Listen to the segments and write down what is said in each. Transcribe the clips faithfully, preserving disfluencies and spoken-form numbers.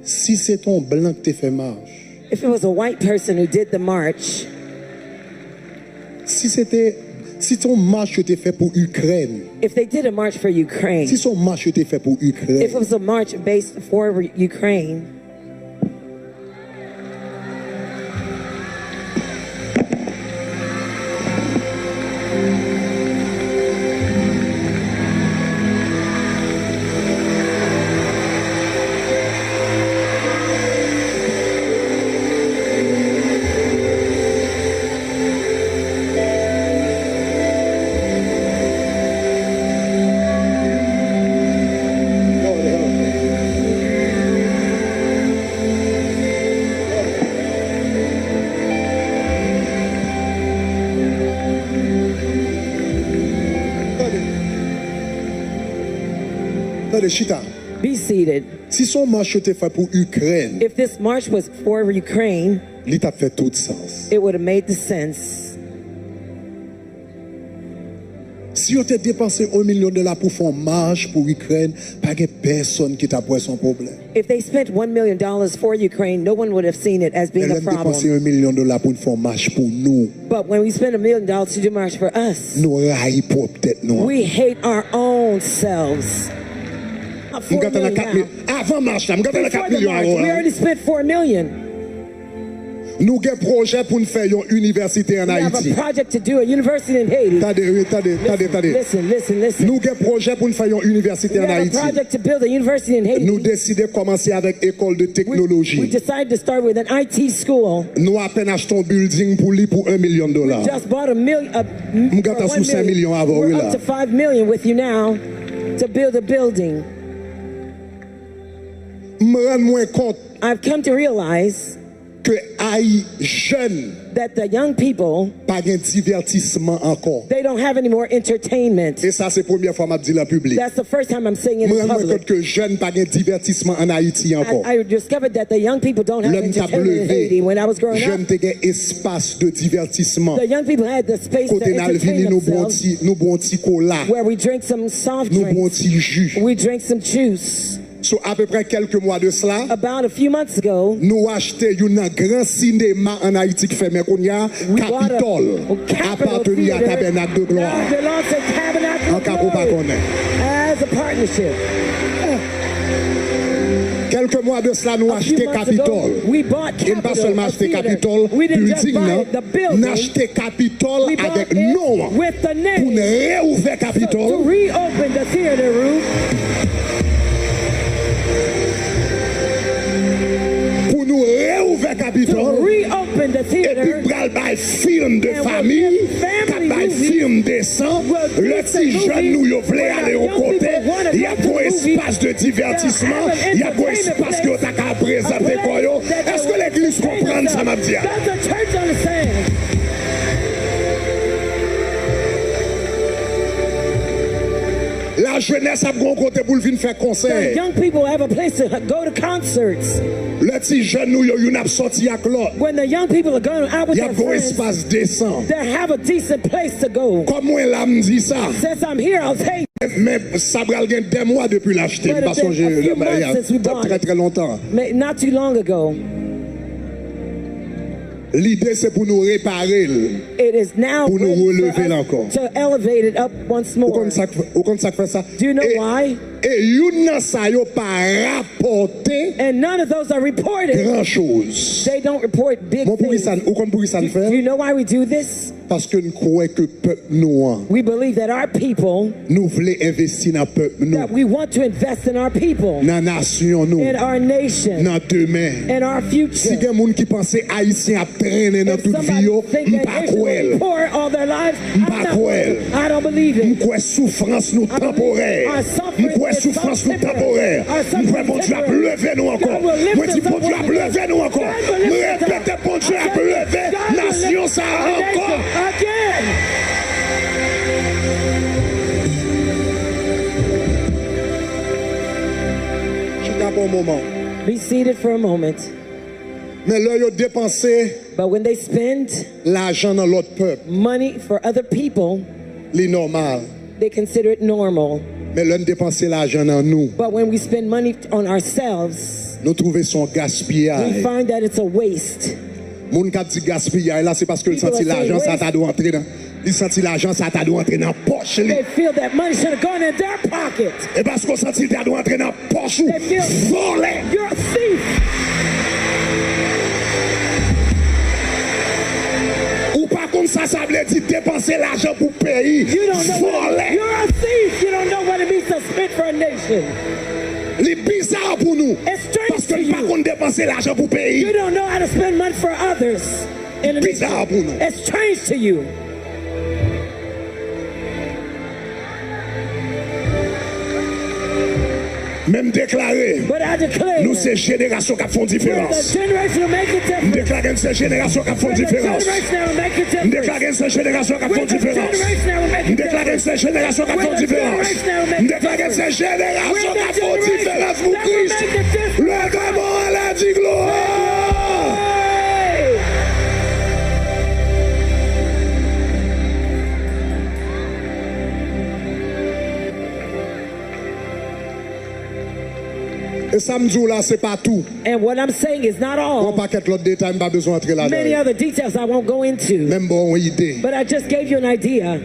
Si se te yon blan ki te fè mach, If it was a white person who did the march, si se te si se yon mach yo te fè pou Ikrèn, if they did a march for Ukraine, si se yon mach yo te fè pou if it Ikrèn, was a march based for Ukraine, Tande, chita. Be seated. Si se yon mach yo te fè pou Ikrèn, If this march was for Ukraine, li t ap fè tout sans. It would have made the sense. Si yo te depanse yon milyon dola pou fè yon mach pou Ikrèn, pa gen pèsonn ki t ap wè se yon pwoblèm. If they spent one million dollars for Ukraine, no one would have seen it as being Men a lè n depanse problem. Yon milyon dola pou n fè yon mach pou nou, But when we spend a million dollars to do march for us, nou rayi pwòp tèt nou. We hate our own selves. M gentan nan kat milyon. Avan mach la, m gentan nan kat milyon avan. We already spent four million. Nou gen pwojè pou n fè yon inivèsite ann Ayiti. We have a project to do a university in Haiti. Tande, tande, tande, tande. Listen, listen, listen. Nou gen pwojè pou n fè yon inivèsite ann Ayiti. We have a project to build a university in Haiti. Nou deside kòmanse avèk ekòl de teknoloji. We decided to start with an I T school. Nou apèn achte yon building pou li pou yon milyon dola. We just bought a million. M gentan sou senk milyon avè w wi la. We're up to five million with you now to build a building. M rann mwen kont. I've come to realize Ke ay jèn that the young people pa gen divètisman ankò. They don't have any more entertainment. E sa se premyè fwa m ap di l an piblik. That's the first time I'm saying it Mwen in rann mwen public. Kont ke jèn pa gen divètisman ann Ayiti ankò. I, I discovered that the young people don't have Lè m t ap entertainment in leve, Haiti. When I was growing jèn up, te gen espas de divètisman. The young people had the space to Kote n al vini, entertain nou bwon themselves, ti, nou bwon ti kola, where we drink some soft nou bwon drinks, ti ji. We drink some juice. So, apeprè kèlke mwa de sla, About a few months ago, nou achte youn nan gran sinema ann Ayiti k fèmen kounye a, we bought a Kapitòl, Capitol apateni a Theater. Tabènak de Glwa. Now it belongs to Tabernacle of An ka pou pa Glory konnen. As a partnership. Kèlke mwa de sla, nou A few achte months ago, Kapitòl. We bought E n pa Capitol, sèlman a achte theater. Kapitòl, We didn't just building buy nan, the building. N achte Kapitòl We bought avèk it non an. With the Pou n name. reouvè So, Kapitòl. To reopen the theater room. Pou nou reouvè To Kapitòl. Reopen the Epi theater. Pral bay fim de And we'll fanmi, give family k ap bay movies. Fim de san, We'll lè give some ti jèn nou yo movies vle when our ale yon young people kote, wanna y go ap to gen movies. Espas de They'll divètisman, have an y ap gen entertainment espas ke yo ta ka place. Prezante kò yo. Èske legliz konprann sa m ap di a? Does the church understand? Lajenès ap gen yon kote pou l vin fè konsè. The young people have a place to go to concerts. Lè ti jèn nou yo, youn ap sòti ak lòt. When the young people are going out with Y their ap gen yon friends, espas desan. They have a decent place to go. Kòm mwen la, m di sa. Since I'm here, I'll say, Men sa pral gen dè mwa depi l achte. M But pa it's been sonje a few months since we bought trè it. Trè lontan. Not too long ago. Lide se pou nou repare l, It is now pou nou ready for releve l us ankò. To elevate it up once Ou more. Konn sa k fè- ou konn sa k fè sa? Do you know E- why? E youn nan sa yo pa rapòte And none of those are reported. Gran choz. They don't report big Bon, poukisa things. Poukisa n fè? Do you know why we do this? Paske n kwè ke pèp nou an. We believe that our people, Nou vle envesti nan pèp nou. That we want to invest in our people, Nan nasyon nou. In our nation, Nan demen. In our future. Si gen moun ki panse Ayisyen ap trennen nan tout vi yo, m pa kwè l. M pa kwè l. M kwè soufrans nou tanporè. M kwè soufrans nou tanporè. M kwè Bondye ap leve nou ankò. Mwen di Bondye ap leve nou ankò. M repete, Bondye ap leve nasyon sa a ankò. Chita pou yon moman. Be seated for a moment. Men lè yo depanse But when they spend lajan nan lòt pèp, money for other people, li nòmal. They consider it normal. Men lè n depanse lajan nan nou, But when we spend money on ourselves, nou twouve se yon we gaspiyay. Find that it's a waste. Moun k ap di gaspiyay la, se paske l People santi are saying lajan sa waste. Ta dwe antre nan, li santi lajan sa ta dwe antre nan pòch li. They feel that money should have gone in their pocket. E paske w santi l ta dwe antre nan pòch ou, They feel vòlè. You're a thief. Ou pa konn sa sa vle di depanse lajan pou peyi. You don't know what Vòlè. You're a thief. You don't know what it means to spend for a nation. Li biza pou nou. It's strange Paske to n pa you. Konn depanse lajan pou peyi. You don't know how to spend money for others. In a nation. Biza pou nou. It's strange to you. Men m deklare, But I declare nou se jenerasyon k ap fè yon we're the diferans. Generation will make a M difference. Deklare n se jenerasyon k ap fè yon We're the diferans. Generation that will make a M difference. Deklare n se jenerasyon k ap fè We're yon the diferans. Generation that will make a M Deklare n difference. Se jenerasyon k ap fè yon diferans. M deklare se jenerasyon k ap fè yon diferans pou Kris. Leve men w anlè, di glwa. E sa m di w la, se pa tou. And what I'm saying is not Yon all. Pakèt lòt detay m pa bezwen antre ladan Many yo. Other details I won't go into. Men m ba w yon ide. But I just gave you an idea.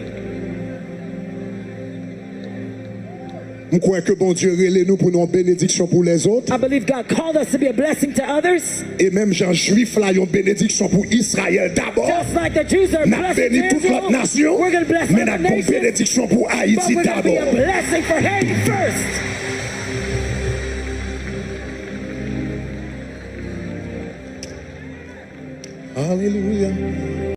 M kwè ke Bondye rele nou pou nou yon benediksyon pou lèzòt. I believe God called us to be a blessing to others. E menm jan Jwif la yon benediksyon pou Izrayèl dabò, Just like the Jews are n ap blessed to beni tout lòt Israel, nasyon, we're going to bless men n other ap ba w nations. Benediksyon pou But Ayiti we're going to be dabò. A blessing for Haiti first. Alelouya.